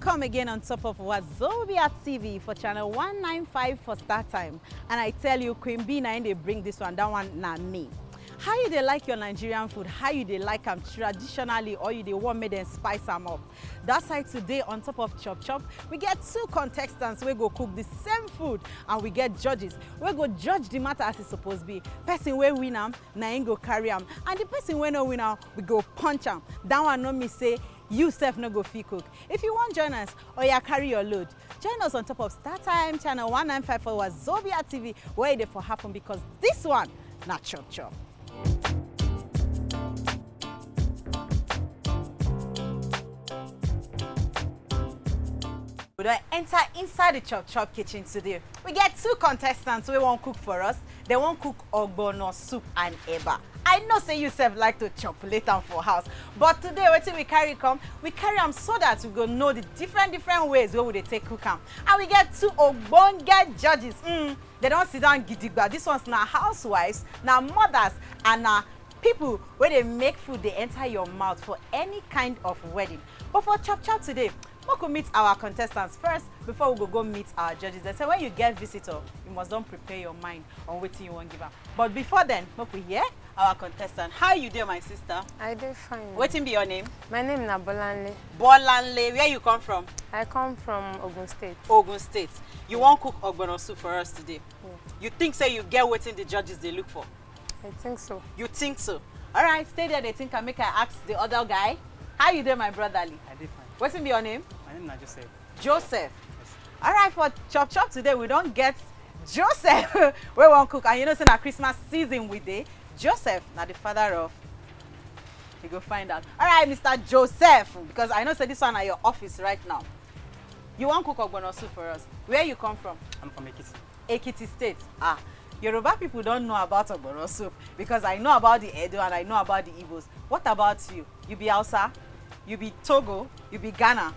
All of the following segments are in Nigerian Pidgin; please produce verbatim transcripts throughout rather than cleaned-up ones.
Come again on top of Wazobia T V for channel one nine five for start time. And I tell you, Queen B na im dey bring this one, that one na me. How you dey like your Nigerian food? How you dey like am traditionally, or you dey want make dem spice am up? That side today on top of Chop Chop, we get two contestants wey go cook the same food, and we get judges wey go judge the matter as e suppose be. Person wey win am, na im go carry am, and the person wey no win am, we go punch am. That one no mean say you sef no go fit cook. If you wan join us, oya carry your load. Join us on top of Star Time channel one nine five for Wazobia T V, where e dey for happen, because this one na Chop Chop. We don enter inside the Chop Chop kitchen today. We get two contestants wey wan cook for us. Dem wan cook ogbono soup and eba. I know say you sef like to chop later for house, but today wetin we carry come, we carry am so that we go know the different different ways wey we dey take cook am. And we get two ogbonge judges. Mm, dem don sit down gidigba. These ones na housewives, na mothers, and na people wey dey make food dey enter your mouth for any kind of wedding. But for Chop Chop today, make we meet our contestants first before we go go meet our judges. Dem say when you get visitor, you must don prepare your mind on wetin you wan give am. But before then, make we hear our contestant. How you dey, my sister? I dey fine. Wetin be your name? My name na Bolanle. Bolanle, where you come from? I come from Ogun State. Ogun State. You wan cook ogbono soup for us today? Yeah. You think say you get wetin the judges dey look for? I think so. You think so? All right, stay there, dey think, and make I ask the other guy. How you dey, my brotherly? I dey fine. Wetin be your name? My name na Joseph. Joseph. Yes. All right, for Chop Chop today, we don get Joseph wey wan cook, and you know say na Christmas season we dey. Joseph na the father of, you go find out. All right, Mister Joseph, because I know say this one na your office right now. You wan cook ogbono soup for us. Where you come from? I'm from Ekiti. Ekiti State. Ah, Yoruba people don't know about ogbono soup, because I know about the Edo and I know about the Igbos. What about you? You be Hausa? You be Togo? You be Ghana?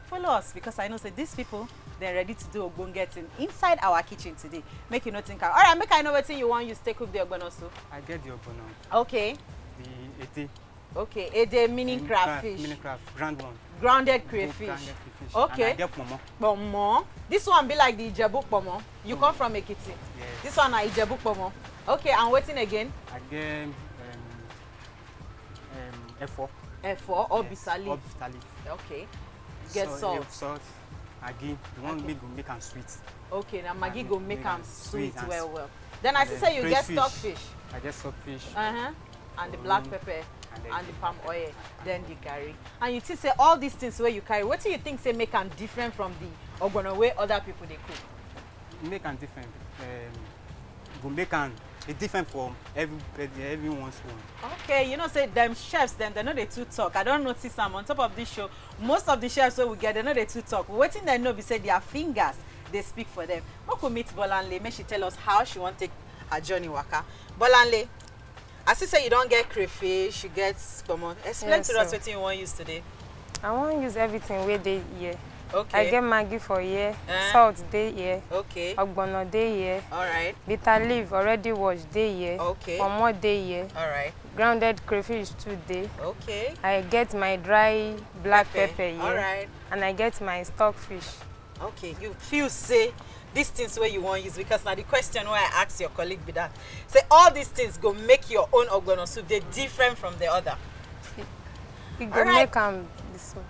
Follow us, because I know say these people, they're ready to do ogbonge thing inside our kitchen today. Make you no think am. All right, make I know wetin you wan use take cook the ogbono soup. I get the ogbono. Okay. The ede. Okay, ede meaning crayfish. Meaning crayfish, ground one. Grounded crayfish. Grounded crayfish. Okay. And I get pomo. Pomo. This one be like the Ijebu pomo. You come from Ekiti. Yes. This one na Ijebu pomo. Okay, and wetin again? I get um, um, efo. Efo or bitter leaf. Or bitter leaf. Okay. Get salt. Salt, Maggi. The one wey go make am sweet. Okay, na Maggi go make am sweet well well. Then I see say you get stockfish. I get stockfish. Uh-huh. And the black pepper and the palm oil, then the garri. And you think say all these things wey you carry, wetin you think say make am different from the ogbono wey other people dey cook? Make am different. Um, go make am e different from every everyone's own. Okay, you know say dem chefs dem, dem no dey too talk. I don notice am on top of this show. Most of the chefs wey we get, dem no dey too talk. Wetin dem know be say their fingers dey speak for them. Make we meet Bolanle, make she tell us how she wan take her journey waka. Bolanle, I see say you don get crayfish, you get pomo. Explain to us wetin you wan use today. I wan use everything wey dey here. Okay. I get Maggi for here, eh? Salt dey here, okay, ogbono dey here, all right, bitter leaf already wash dey here, okay, pomo dey here, all right, grounded crayfish too dey, okay, I get my dry black pepper here, all right, and I get my stockfish. Okay, you feel say these things wey you wan use, because na the question wey I ask your colleague be that. Say all these things go make your own ogbono soup dey different from the other. E go make am this one.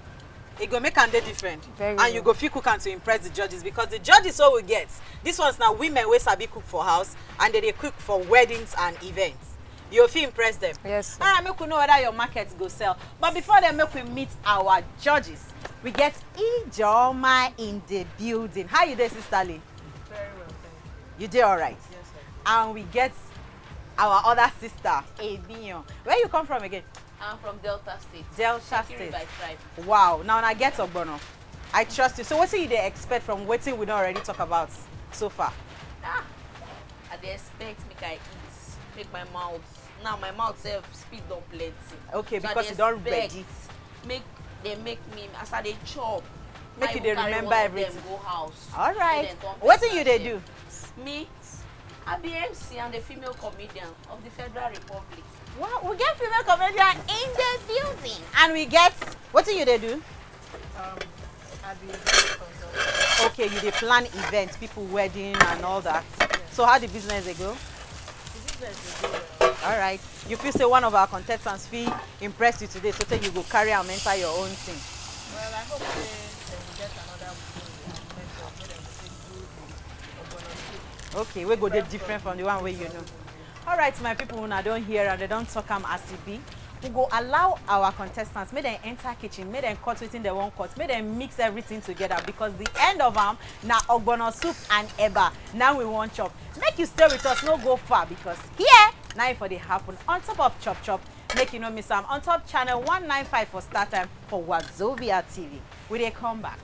E go make am dey different. Very well. And you go fit cook am to impress the judges, because the judges wey we get, these ones na women wey sabi cook for house and they dey cook for weddings and events. You fit impress them. Yes, sir. All right, make we know whether your market go sell. But before then, make we meet our judges. We get Ijeoma in the building. How you dey, Sister Lee? Very well, thank you. You dey all right? Yes, sir. And we get our other sister, Ebiyan. Where you come from again? I'm from Delta State. Delta State. By tribe. Wow. Now I get ogbono. I trust you. So wetin you dey expect from wetin we don already talk about so far? Ah, I dey expect make I eat, make my mouth. Now my mouth sef spit don plenty. Okay, so because e don ready. Make dem make me as I dey chop. Make you dey remember everything. Go house. All right. Wetin you dey do? Me, I be M C and a female comedian of the Federal Republic. Wow, we get female comedian in the building. And we get, wetin you dey do? Um, Okay, you dey plan events, people wedding and all that. So how the business dey go? All right. You feel say one of our contestants fit impress you today, so tey you go carry am enter your own thing. Well, I hope say dem go get another week wey we mentor so dem go fit do the ogbono soup. Okay, wey go dey different from the one wey you know. All right, my people, una don hear and dem don talk am as e be. We go allow our contestants make dem enter kitchen, make dem cut wetin dem wan cut, make dem mix everything together, because the end of am na ogbono soup and eba na we wan chop. Make you stay with us, no go far, because here na e for dey happen on top of Chop Chop. Make you no miss am on top channel one nine five for start time for Wazobia T V. We dey come back.